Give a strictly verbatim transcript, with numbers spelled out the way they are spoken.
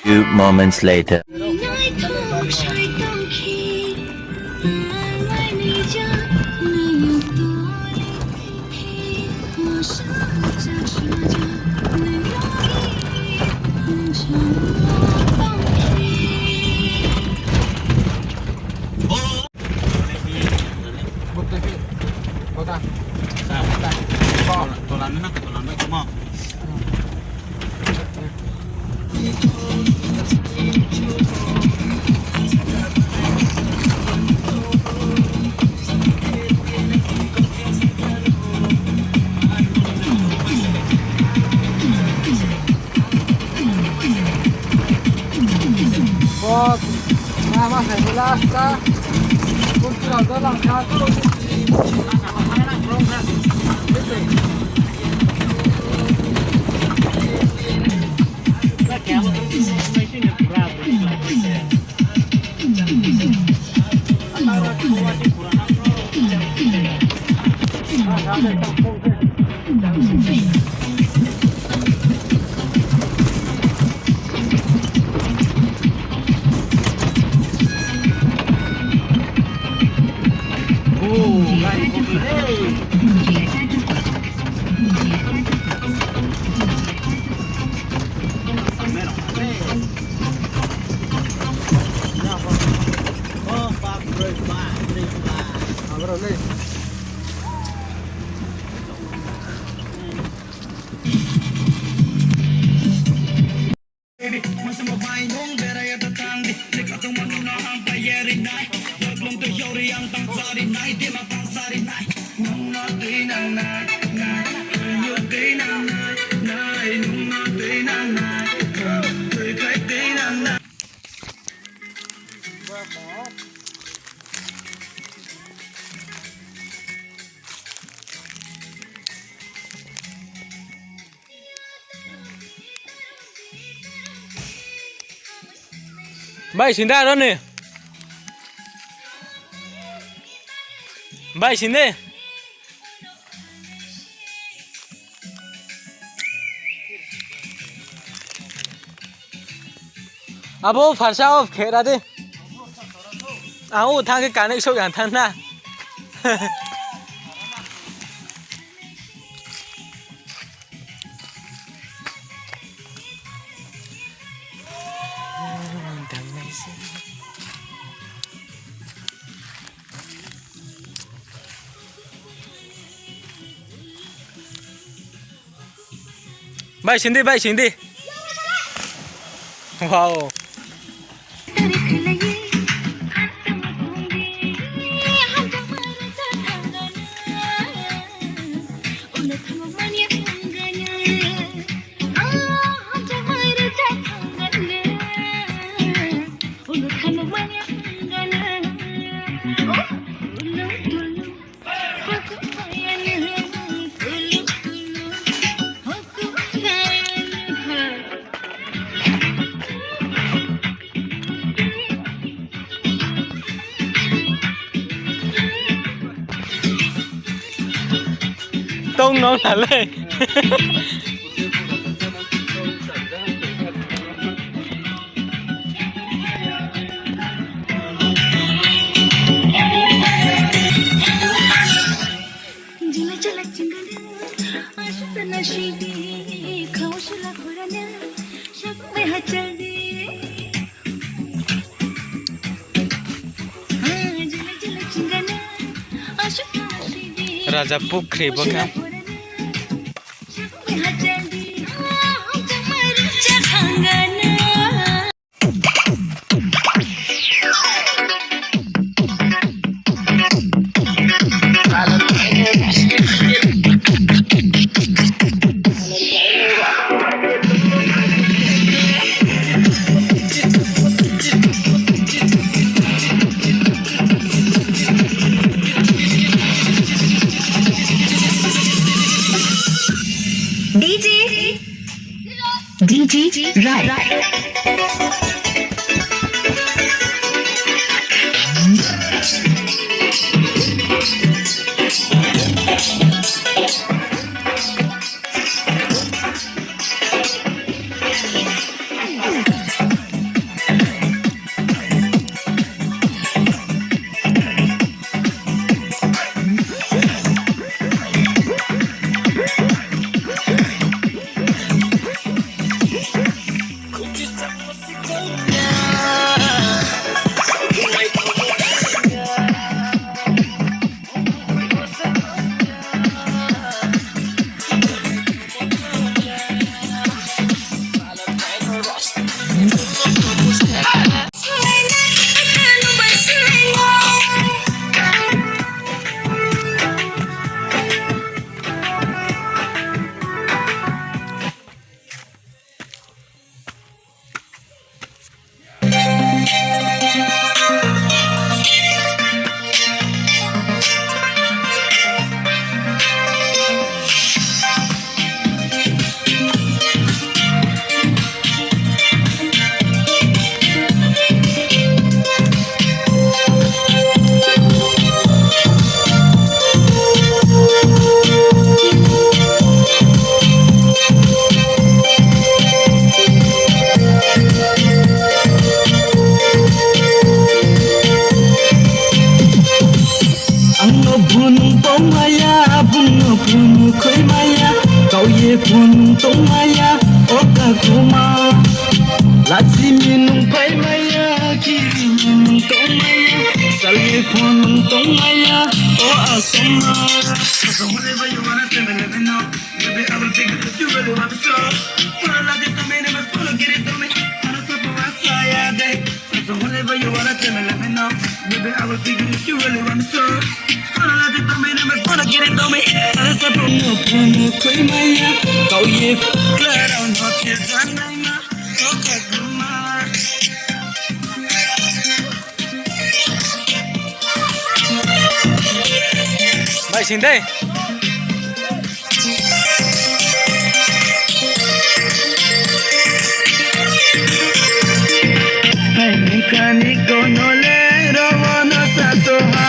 Few moments later. Bai, sindi aro ni. Bai, sindi. Abo pharsa off khe ra di. Ang o thanng khe connect souh ya thanng na. Bai, sindi, bai, sindi. Wow. Tong no sa le. Raja Pukhri bo khe. D J, D J Rai. Phone tongmaya, o kakuma. Lachi mi nung phaimaya, kiri mi nung tongmaya. Salye phone tongmaya, o asoma. Baby, I will pick you if you really want me so. Wanna love you, don't make them follow, get it, don't make. I don't suffer, I say, yeah, they. So whenever you wanna tell me, let me know. Baby, I will pick you if you really want me so. Wanna love you, don't make them follow, get it, don't make. I don't suffer, no, no, no, maya. Kau ye, claro, no, kill, done, mama. Okay, come on. Bai sing dei. Hai, nungkha ni kono le rogo no sa to ha.